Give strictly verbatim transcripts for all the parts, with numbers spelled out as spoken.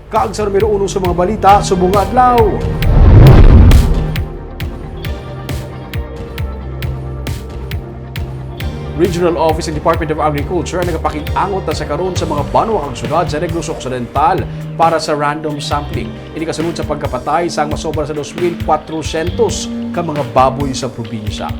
Kag sa numero uno sa mga balita subong nga adlaw. Regional Office ng Department of Agriculture ang nagapakig-angot na sa karon sa mga banwa kag syudad sa Negros Occidental para sa random sampling. Ini kasunod sa pagkapatay sang masobra sa dos mil kwatrosyentos ka mga baboy sa probinsya.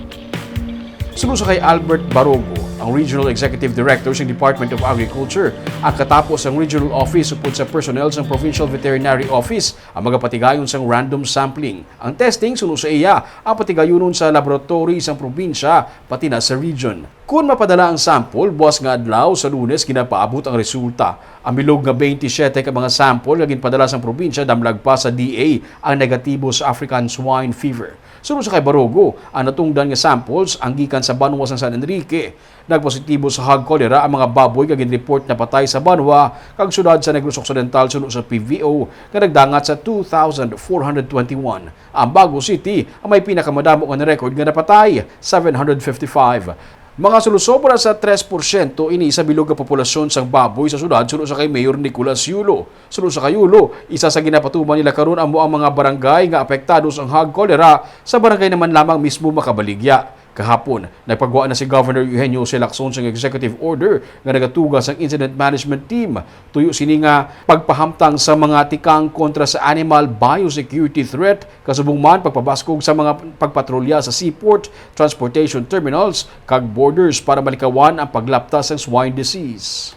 Suno sa kay Albert Barogo, ang Regional Executive Director sa Department of Agriculture, ang katapo sang Regional Office upod sa personnel sang Provincial Veterinary Office ang magapatigayon sang random sampling. Ang testing, suno sa iya, ang patigayunon sa laboratory sang probinsya, pati na sa region. Kon mapadala ang sample, buwas nga adlaw sa Lunes ginapaabot ang resulta. Ang bilog nga twenty-seven ka mga sample nga ginpadala sang probinsya, damlag pa sa D A ang negatibo sa African Swine Fever. Suno sa kay Barogo, ang natungdan nga samples ang gikan sa banwa sang San Enrique. Nagpositibo sa hog cholera ang mga baboy nga ginreport na patay sa banwa kag syudad sa Negros Occidental suno sa P V O nga nagdangat sa two thousand four hundred twenty-one. Ang Bago City ang may pinakamadamo nga na-record nga napatay, seven hundred fifty-five. Mga sulusobra sa tres porsyento ini sa bilog nga populasyon sang baboy sa syudad suno sa kay Mayor Nicolas Yulo. Suno sa kay Yulo, isa sa ginapatuman nila karon amo ang mga barangay nga apektado sang hog cholera sa barangay naman lamang mismo Makabaligya. Kahapon, nagpagwa na si Governor Eugenio C. Lacson sang executive order nga nagatuga sang incident management team. Tuyo sini nga pagpahamtang sa mga tikang kontra sa animal biosecurity threat, kasubong man pagpabaskog sa mga pagpatrolya sa seaport, transportation terminals, kag borders para malikawan ang paglapta sang swine disease.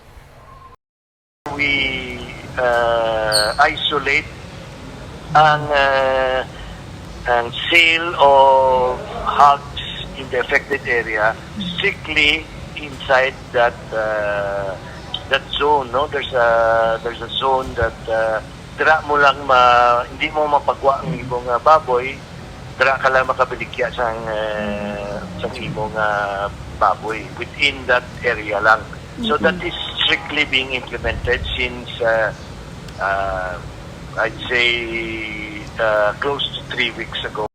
We uh, isolate ang uh, ang sale of hogs in the affected area strictly inside that uh, that zone. No, there's a there's a zone that uh, dira mo lang ma, hindi mo mapagwa ang imong uh, baboy, dira ka lang makabaligya sang uh, sang imong uh, baboy within that area lang. So that is strictly being implemented since uh, uh, I'd say uh, close to three weeks ago.